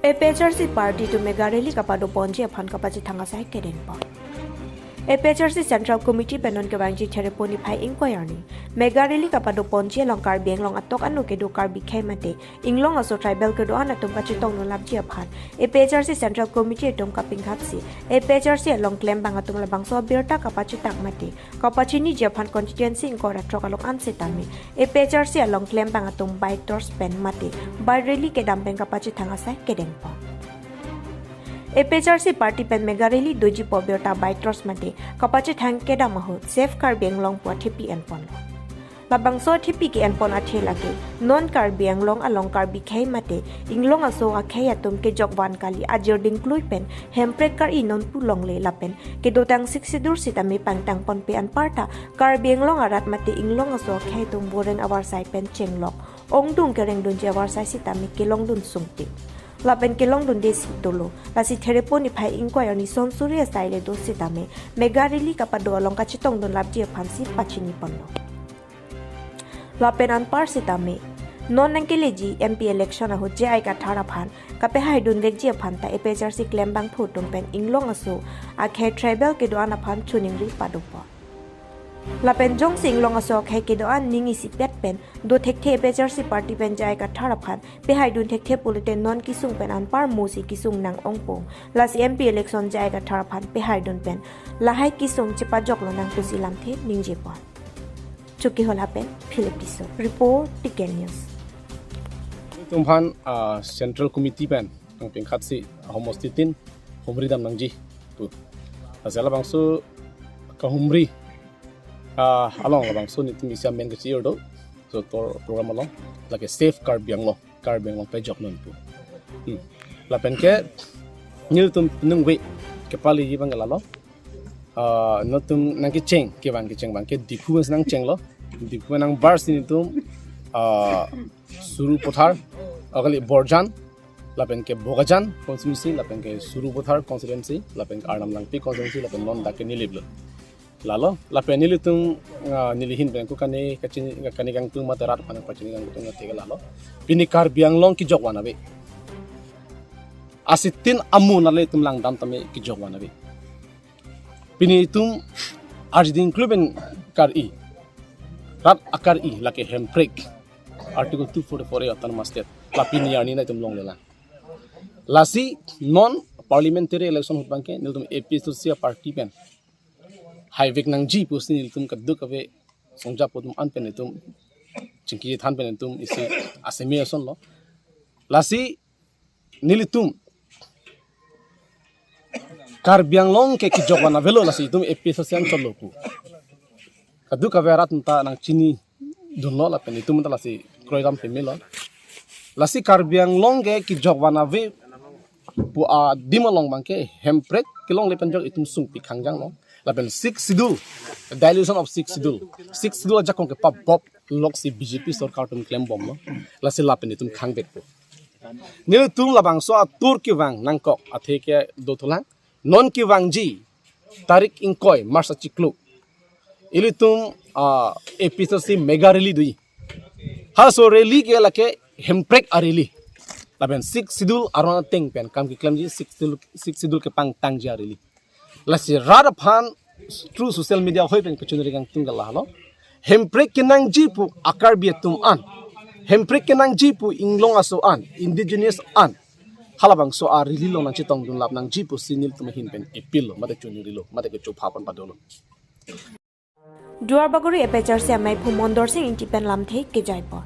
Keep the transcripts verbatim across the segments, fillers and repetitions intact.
A P H L C party atum mega rally kapado ponji aphan kapachethang asai kedeng pon. A P H L C Central Committee pen non kevangji Therepo niphai ingkoi arni mega rally kapado ponji along Karbi Anglong atok anu kedo Karbi khei mate inglong aso tribal kedo-an atum kachetongdun lapji aphan A P H L C Central Committee atum kapingkhat si A P H L C along klembang atum labangso abirta kapachethang mate kapachiniji aphan constituency ingkoi ra throk along an sitame A P H L C along klembang atum bike tours pen mate bike rally kedam pen kapachethang asai kedeng pon. A P H L C party pen mega rally doji pu abirta bike tours mate kapachethang kedam ahut Save Karbi Anglong pu athepi enponlo. Labangso athepi ke-enpon athe lake non Karbi Anglong along Karbi khei mate inglong aso akhei atum kejok van kali ajir dingklui pen hemprek kar-i nonpu longle lapen kedotang Sixth Schedule sitame pangtang ponpe anparta Karbi Anglong arat mate inglong aso akhei atum voreng avarsai pen chenglok ongdung kerengdunji avarsai sitame kelongdun sungti. Lapen kelongdunde si dolo. Lasi Therepo niphai ingkoi arni son suri asai le do sitame mega rally kapado along kachetongdun lapji aphansi pachini ponlo. Lapen anpar sitame non nangkeleji M P election ahut J I Kathar aphan kapehaidun vekji aphan ta A P H L C klembangphu atum pen inglong aso akhei tribal kedo-an aphan choningri pado pon. Lapen jongsi inglong aso akhei kedo-an ning isipet pen do thekthe A P H L C party pen J I Kathar aphan pehaidun thekthe pulote non kesung pen anpar mo si kesung nang ongpong. Lasi M P election J I Kathar aphan pehaidun pen lahai kesung chepajoklo nang pusi lamthe ningje pon. Chokihola pen Philip Tisso. Report T K News. Itum aphan, ah, Central Committee pen nangpingkhat si ahomosti tin humri dam nangji pu. Lasi labangso kahumri, ah, along labangso nelitum isi amen kachejor do. So tor program along lake Save Karbi Anglong, Karbi Anglong pejok nonpu. Hmm. Lapen ke nelitum nungve kepaleji abang ke lalo. Ah, nelitum nangkecheng, kevang kecheng abang ke Diphu nangchenglo. Diphu nangbar si nelitum, ah, Sarupathar, ah, kali Borjan, lapen ke Bokajan constituency, lapen ke Sarupathar constituency, lapen ke Arnam Langpi constituency, lapen non dak ke Nilip lo. Lalo, lapen nelitum, ah, neli ahin pen ko kani kachini, kani kangtung mate rat aphan pachini kangtung mate ke lalo. Pini Karbi Anglong kejok van ave. Asitin amu nale itum langdam tame kejok van ave. Pini itum arjiding klui pen kar-i. Rat akar-i lake hemprek. Article two forty-four A Autonomous State. La pini arni nelitum longlelang. Lasi non parliamentary election ahut abang ke nelitum A P H L C party pen haivek nangji pusi nelitum kadokave songja apo atum an pen nelitum chingki than pen nelitum isi asemi asonlo. Lasi nelitum Karbi Anglong ke kejok van avelo lasi itum A P H L C anchotlo pu kadokave arat ta nangchinidunlo lapen itum ta lasi kroidam pemelo. Lasi Karbi Anglong ke kejok van ave pu adim along abang ke hemprek kelongle pen jok itum sungpi khangjanglo. Lapen Sixth Schedule, dilution of Sixth Schedule. Sixth Schedule ajakong kepabop lok si B J P sorkar atum klembomlo. Lasi lapen itum khangvekpo. Nelitum labangso atur kevang nangkok athe ke dothulang. Non kevangji tarik ingkoi March achiklo. Ilitum, ah, A P H L C mega rally doji. Halaso rally ke lake hemprek a-rally. Lapen Sixth Schedule aron ateng pen kam keklemji Sixth Schedule, Sixth Schedule kepangtangji a-rally. Lasi rat aphan through social media ahoi pen kachunri kangtung ke lalo. Hemprek kenangji pu a-Karbi atum an. Hemprek kenangji pu inglong aso an, indigenous an. Halabangso a-rally along nangchetongdun lap nangji pusi nelitum ahin pen appeal lo, mate chuningrilo, mate kechopha pon padolo. Duarbagori A P H L C amei aphu Mondor Sing Ingti pen lamthe kejai pon.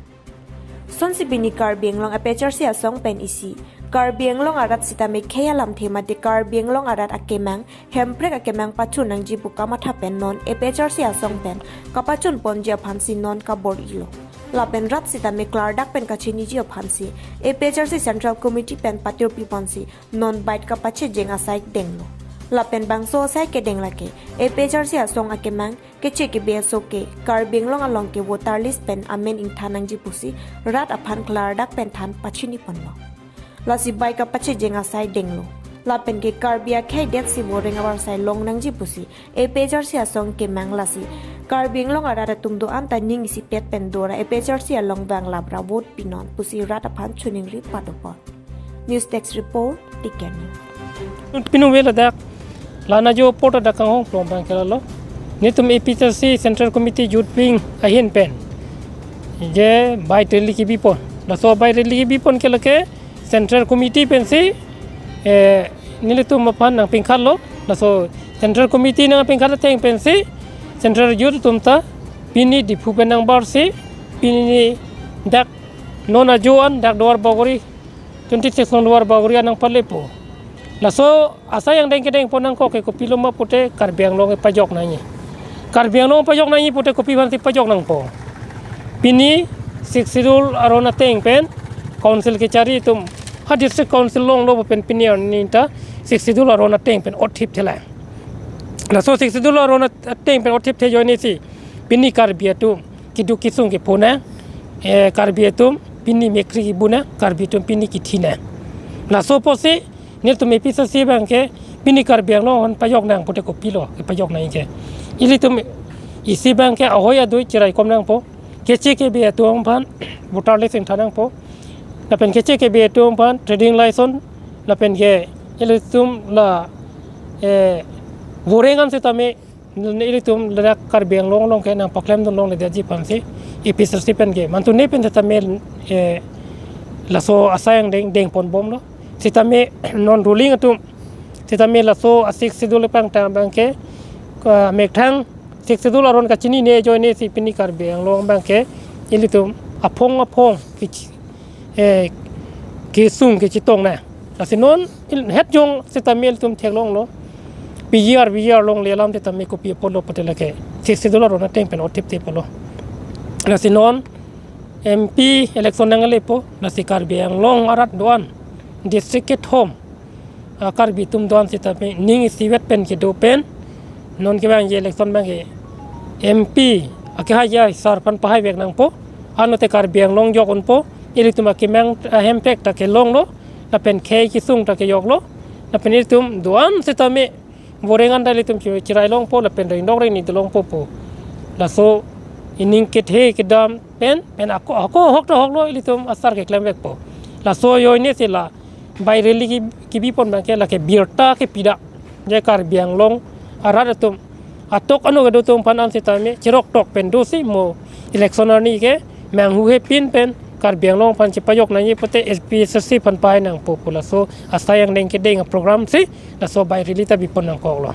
Sonsi pini Karbi Anglong A P H L C asong pen isi Karbi Anglong arat sitame khei alamthe mate Karbi Anglong arat akemang, hemprek akemang pachun nangji pu kamatha pen non A P H L C asong pen kapachun ponji aphansi non kabor-ilo. Lapen rat sitame klardak pen kachiniji aphansi A P H L C Central Committee pen patirpi ponsi non bike kapachejeng asai denglo. Lapen bangso asai kedeng lake A P H L C asong akemang keche kebe aso ke Karbi Anglong along ke voter list pen amen ingthan nangji pusi rat aphan klardak pen than pachini ponlo. Lasi bike kapachejeng asai denglo. Lapen ke Karbi akhei detsi voreng avarsai long nangji pusi A P H L C asong kemang lasi Karbi Anglong arat atum do-an ta ning isipet pen dora A P H L C along vang labra vote pinon pusi rat aphan chuningri padopon. News Desk Report, T K News. Pinu ve ladak, la-an ajo apor ta dak kanghong plong abang ke lalo. Nelitum A P H L C Central Committee Youth Wing ahin pen je bike rally kebipon. Laso bike rally kebipon ke lake Central Committee pensi, eh, nelitum aphan nangpingkhatlo. Laso Central Committee nangpingkhat ateng pensi Central Youth atum ta pini Diphu pen nangbarsi, pini dak non ajo an dak Duar Bagori, twenty-six nong Duar Bagori an nangpalepo. Laso asai angdeng kedengpon nangkok ke kopilo ma pute Karbi Anglong kepajok nangji. Karbi Anglong pajok nangji pute kopi aphansi pajok nangpo? Pini Sixth Schedule aron ateng pen Council kechari atum, ha District Council longlo pen pini arni ta Sixth Schedule aron ateng pen othip thela. Laso Sixth Schedule aron at-, ateng pen othip the ajoine si pini Karbi atum keduk kesung kepu nang, eh, Karbi atum pini mekri kebu nang, Karbi atum pini kithi nang. Laso apotsi nelitum A P H L C abang ke pini Karbi Anglong aphan pajok nang pute kopilo kepajok nangji ke? Ilitum isi abang ke ahoi adui cheraikom nangpo. Keche kebe atum aphan voter list ingthan nangpo. Lapen keche kebe atum aphan trading license, lapen ke ilitum la, eh, voreng an sitame ilitum ladak Karbi Anglong along ke nangpaklemdun longledetji aphansi A P H L C pen ke mantune pen sitame, eh, laso asai angdeng dengponbomlo. Sitame non ruling atum sitame laso a-Sixth Schedule pangthang abang ke, ah, methang Sixth Schedule aron kachinine ajoine si pini Karbi Anglong abang ke ilitum aphong aphong kechi-, eh, kesung kechetong nang. Lasi non il-, het jong sitame ilitum theklonglo. P G R, P G R longle alam sitame kopi apotlo pute lake Sixth Schedule aron ateng pen othip te pulo. Lasi non M P election nangle po, lasi Karbi Anglong arat do-an district kethom, ah, Karbi atum do-an sitame ning isivet pen kedo pen, non kevangji election abang ke M P akehai asar aphan pahaivek nangpo. Anlote Karbi Anglong jok unpo, ilitum akemang ahemprek ta kelonglo, lapen khei kesung ta kejoklo, lapen ilitum do-an sitame voreng an ta ilitum che-, cherai longpo lapen ringdok ringni dolongpo pu. Laso ining kethe kedam pen, pen ako, ako ahok ta ahoklo, ilitum asar keklemvekpo. Laso ajoine si la bike rally ki, kebipon abang ke lake birta kepi dak, je Karbi Anglong arat atum atok ano kedo atum aphan an sitame cheroktok pen dosi mo election arni ke manghu hepin pen Karbi Anglong aphan chepajok nangji pute A P H L C aphan pahai nangpo pu laso asai angdeng kedeng program si laso bike rally ta bipon nangkoklo.